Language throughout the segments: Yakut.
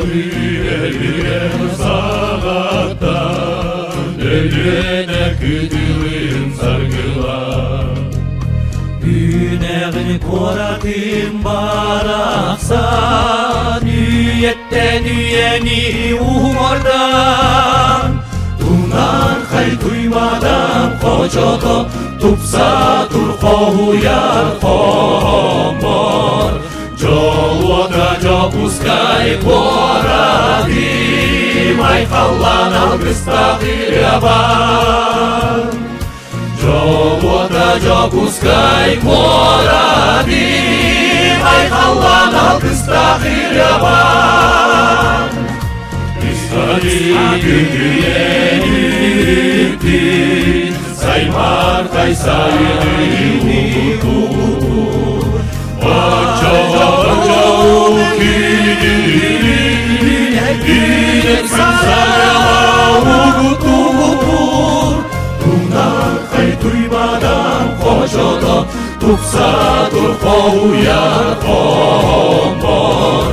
Өлүгэн саҕаттан Өлүөнэ кытылын саргылаан Үүнэҕин куоратын барахсан Үйэттэн үйэни уһуордан Тунархай туймадан хочото Тупса тур хоһуйар хомор Дьолуота Дьокуускай куоратым Айхаллаан алгыстаах ырыабар Дьолуота Дьокуускай куоратым Айхаллаан алгыстаах ырыабар Күтүйэн Саймартай сайыны угутуур Оччоҕо күнүрүн Күнүн сарала угутуур Тунархай туймадан хочото Тупса тур хоһуйар хоммор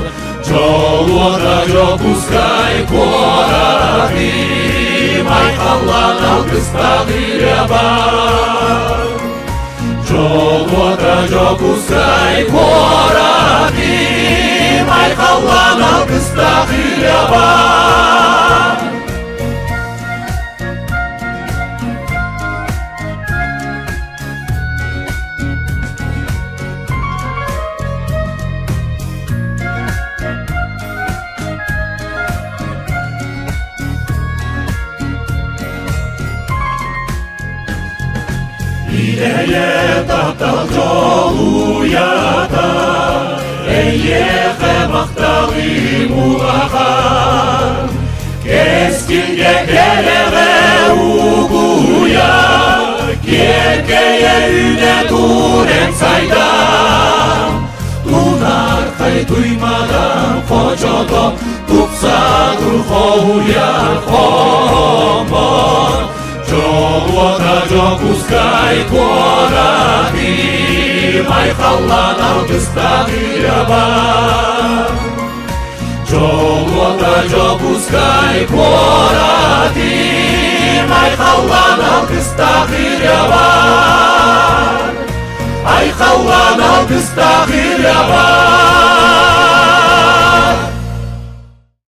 Дьолуота Дьокуускай куоратым Айхаллаан алгыстаах ырыабар Дьолуота Дьокуускай куоратым Айхаллаан алгыстаах ырыабар Идэйэ таптал дьолуйата, эйиэхэ махталым улахан. Кэскилгэ кэрэҕэ угуйа, киэркэйэ үүнэ турэн сайдан. Тунархай туймадан хочото, тупса тур хоһуйар хомор. Дьолуота Дьокуускай куоратым, айхаллаан алгыстаах ырыабар. Дьолуота Дьокуускай куоратым, айхаллаан алгыстаах ырыабар. Айхаллаан алгыстаах.